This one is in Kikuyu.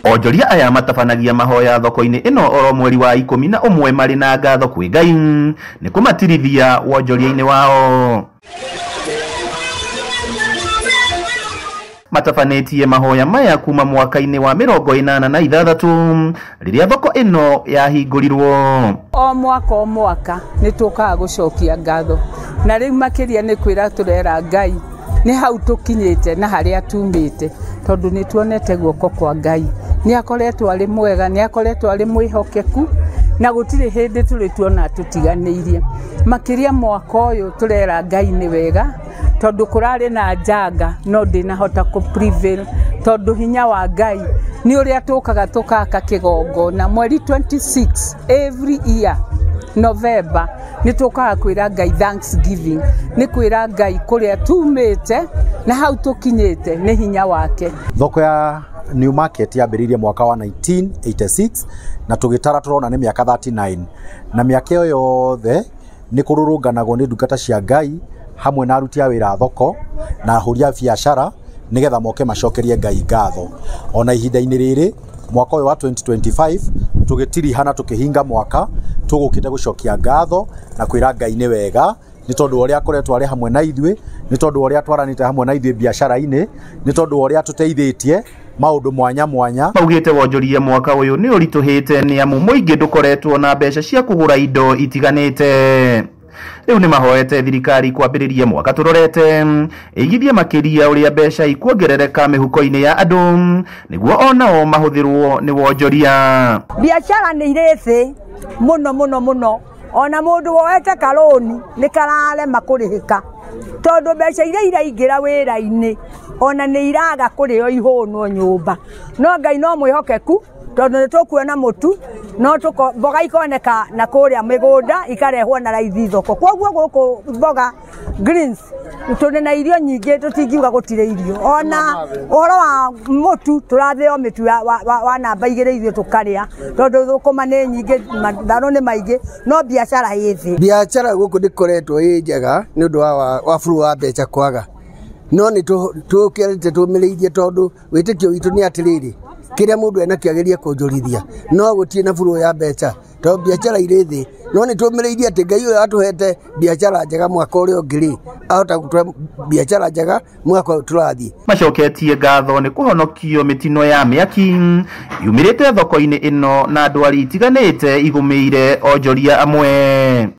Onjoria aya matabanagia mahoya thoko-inĩ ĩno oro mweri wa 11 marĩ na ngatho kwĩ Ngai nĩ kũmatirithia wonjoria-inĩ wao. Matabanĩtie mahoya maya kuma mwaka-inĩ wa 86 rĩrĩa thoko ĩno yahingũrirwo. O mwaka nĩ tũkaga gũcokia ngatho, na rĩu makĩria nĩ kwĩra tũrera Ngai nĩ hau tũkinyĩte na harĩa tumĩte, tondũ nĩ tuonete guoko kwa Ngai. Nĩ akoretwo arĩ mwega, nĩ akoretwo arĩ mwĩhokeku, na gũtirĩ hĩndĩ tũrĩ tuona tũtiganĩirie. Makĩria mwaka ũyũ tũrera Ngai nĩ wega, tondũ kũrarĩ na njanga no ndĩnahota kũ prevail, tondũ hinya wa Ngai nĩ ũrĩa tũkaga tũkaka kĩgongona mweri 26 every year November nĩ tũkaga kwĩra Ngai thanksgiving, nĩ kwĩra Ngai kũrĩa tumĩte na hau tũkinyĩte nĩ hinya wake. Thoko ya New Market yambĩrĩirie mwaka wa 1986 na tũgĩtara tũrona nĩ mĩaka 39, na mĩaka ĩyo yothe nĩ kũrũrũnganagwo nĩ ndungata cia Ngai hamwe na aruti a wĩra a thoko na ahũri a biacara nĩgetha moke macokerie Ngai ngatho. Ona ihinda-inĩ rĩrĩ mwaka ũyũ wa 2025 tũgĩtiriha na tũkĩhinga mwaka tũgũkĩte gũcokia ngatho na kwĩra Ngai nĩ wega, nĩ tondũ ũrĩa akoretwo arĩ hamwe na ithuĩ, nĩ tondũ ũrĩa twaranĩte hamwe na ithuĩ biacara-inĩ, nĩ tondũ ũrĩa tũteithĩtie maũndũ mwanya mwanya. Maugĩte wonjoria mwaka ũyũ nĩ ũritũhĩte nĩ amu mũingĩ ndũkoretwo na mbeca cia kũgũra indo itiganĩte. Rĩu nĩ mahoete thirikari kwambĩrĩria mwaka tũrorete ĩigithie makĩria ũrĩa mbeca ikuongerereka mĩhuko-inĩ ya andũ nĩguo onao mahũthĩrwo nĩ wonjoria. Biacara nĩ irĩ thĩ mũno mũno mũno, ona mũndũ woete karũni nĩ kararema kũrĩhĩka, tondũ mbeca iria iraingĩra wĩra-inĩ ona nĩ iraga kũrĩo ihũnwo nyũmba. No Ngai no mwĩhokeku, tondũ nĩ tũkuona mũtu, no mboga ikoneka na kũrĩa mĩgũnda ikarehwo na raithi thoko. Koguo gũkũ mboga greens tũrĩ na irio nyingĩ, tũtingiuga gũtirĩ irio. Ona ũhoro wa mũtu tũrathĩo mĩtu wa namba 2 ithuĩ tũkarĩa, tondũ thũkũma nĩ nyingĩ, matharũ nĩ maingĩ, no biacara ĩ thĩ. Biacara gũkũ ndĩkoretwo ĩ njega nĩ ũndũ wa flow wa mbeca kwaga, no nĩ tũkĩrĩte tũmĩrĩirie, tondũ wĩtĩkio witũ nĩ atĩrĩrĩ, kĩrĩa mũndũ enakĩo agerie kũnjũrithia, no gũtirĩ na flow ya mbeca tondũ biacara irĩ thĩ. No nĩ tũmĩrĩirie atĩ Ngai ũyũ atũhete biacara njega mwaka ũrĩa ũngĩ rĩ, ahota gũtũhe biacara njega mwaka ũyũ tũrathiĩ. Macoketie ngatho nĩ kũhonokio mĩtino ya mĩaki yumĩrĩte thoko-inĩ ĩno na ndwari itiganĩte igũmĩire onjoria amwe.